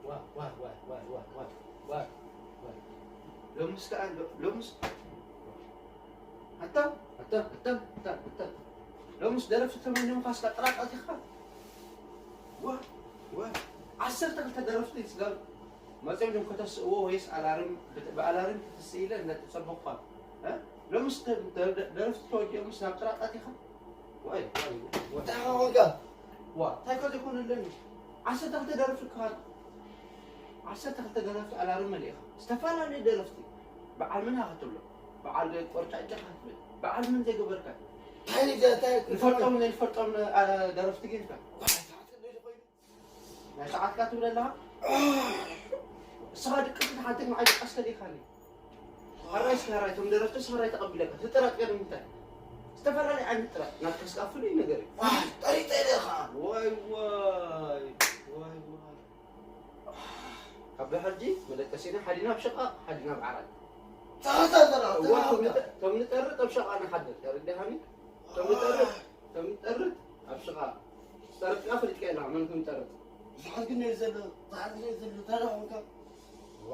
ዋ፣ ዋ፣ ዋ፣ ዋ፣ ዋ፣ ዋ፣ ዋ፣ ዋ። ሎምስ ከኣ፣ ሎ-፣ ሎምስ፣ ኣታ፣ ኣታ፣ ኣታ፣ ኣታ፣ ኣታ። ሎምስ ደረፍቲ ተመንዮም ካስካ ጥራጣት ኢኻ። ዋ፣ ዋ። ዓሰርተ ክልተ ደረፍቲ ስጋብ መጺኦም እዮም ከተስእዎ ወይስ ኣላርም፣ ብ-፣ ብኣላርም ክትስእ ኢለ ነቲ ጸበቕኳ። እ? ሎምስ ተ-፣ ተ-፣ ደረፍቲ ተወዲኦምስ ናብ ጥራጣት ኢኻ። ዋይ፣ ዋይ፣ ዋይ። እንታይ ኾንካ? ዋ፣ እንታይ ከ ዘይኮነለኒ? ዓሰርተ ክልተ ደረፍቲ ክኻድ። ዓሰርተ ክልተ ደረፍቲ ኣላርም መሊእኻ። ዝተፈላለዩ ደረፍቲ። በዓል ምን ኢኻ ክትብሎ? በዓል ቆርጫጫ ኢኻ ክትብል። በዓል ምን ዘይገበርካ? እንታይ ኢኻ፣ እንታይ ኢኻ? ንፈልጦም ዘይንፈልጦም፣ ኣ፣ ደረፍቲ ጌርካ። ዋይ፣ ሰዓት ክንደይ ኮይኑ? ናይ ሰዓትካ ትብል ኣለኻ? እስኻ ድቅስ ሓንቲ ንዓይ ድቃስ ከሊእካኒ። ሕራይ እስኪ ሕራይ፣ እቶም ደረፍቲ እስኪ ሕራይ ተቐቢለካ። እቲ ጥራጥ ገለ ንምንታይ? ዝተፈላለዩ ዓይነት ጥራጥ። ናትካ እስካ ፍሉይ ነገር እዩ። ዋይ፣ ጠሪጠ ኢለ ኢኻ። ዋይ፣ ዋይ፣ ዋይ፣ ዋይ። ካብ ብሕጂ መደቀሲና ሓዲና ኣብ ሸቓቕ፣ ሓዲና ኣብ ዓራት። ተኸታተላ፣ እዋ፣ ተኸታተላ። እቶም ንጠ-፣ እቶም ንጠርጥ ኣብ ሸቓቕ ንሓድር። ተረዲኻኒ? እቶም ንጠርጥ፣ እቶም ንጠርጥ ኣብ ሸቓቕ። ጠርጥካ ፈሊጥካ ኢኻ መን ከም ጠርጥ። ብዙሓት ግን ነይሩ ዘሎ፣ ብዙሓት ግን ነይሩ ዘሎ፣ እንታይ ደኣ ኾንካ? ዋ፣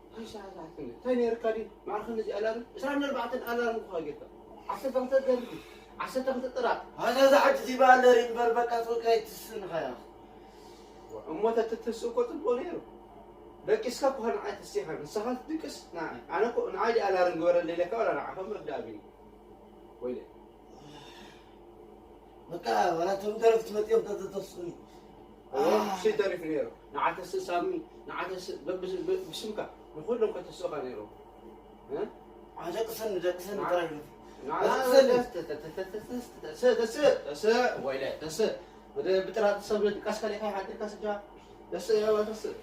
እንታይ ሰዓት ሰዓት ክንደይ? እንታይ ነይርካ ድዩ? ማዕረ ክንደይ ኣላርም? ዕስራን ኣርባዕተን ኣላርም እኮ ጌርካ። ዓሰርተ ክልተ ደርቢ፣ ዓሰርተ ክልተ ጥራጥ። ኣታ እዛ ዓዲ እዚኣ ኣለሪ እምበር በቃ ጾርካ ኣይትስእን ኢኻ ኢኻ። እሞ ተትትስእ እኮ ጽቡቕ ነይሩ። ደቂስካ እኮ ንዓይ ተሲኻ፣ ንስኻ ትድቅስ ንዓይ። ኣነ እኮ ንዓይ ድኣ ኣላርም ግበረለይ ኢለካ ዋላ ንዓኻ ምርዳእ ኣቢኒ። ወይለ። በቃ፣ ዋላ እቶም ደረፍቲ መጺኦም ተተተስኡኒ። እዎ፣ ኣህ። ሽይ ተሪፉ ነይሩ። ንዓ ተስእ ሳሚ፣ ንዓ ተስእ በብ-፣ ብ-፣ ብስምካ፣ ንኹሎም ከተስኡኻ ነይሮም። እ? ኣህ፣ ደቅሰኒ፣ ደቅሰኒ ንዓ-፣ ጥራይ ግደፍ። ንዓ ደቅሰኒ። ተስ-፣ ተስ-፣ ተስእ፣ ተስእ፣ ተስእ፣ ወይለ፣ ተስእ። ወደ ብጥራጥ ሰብ ድቃስ ካሊእካ ይሓድርካ ስጃ። ተስእ፣ ያዋ፣ ተስእ።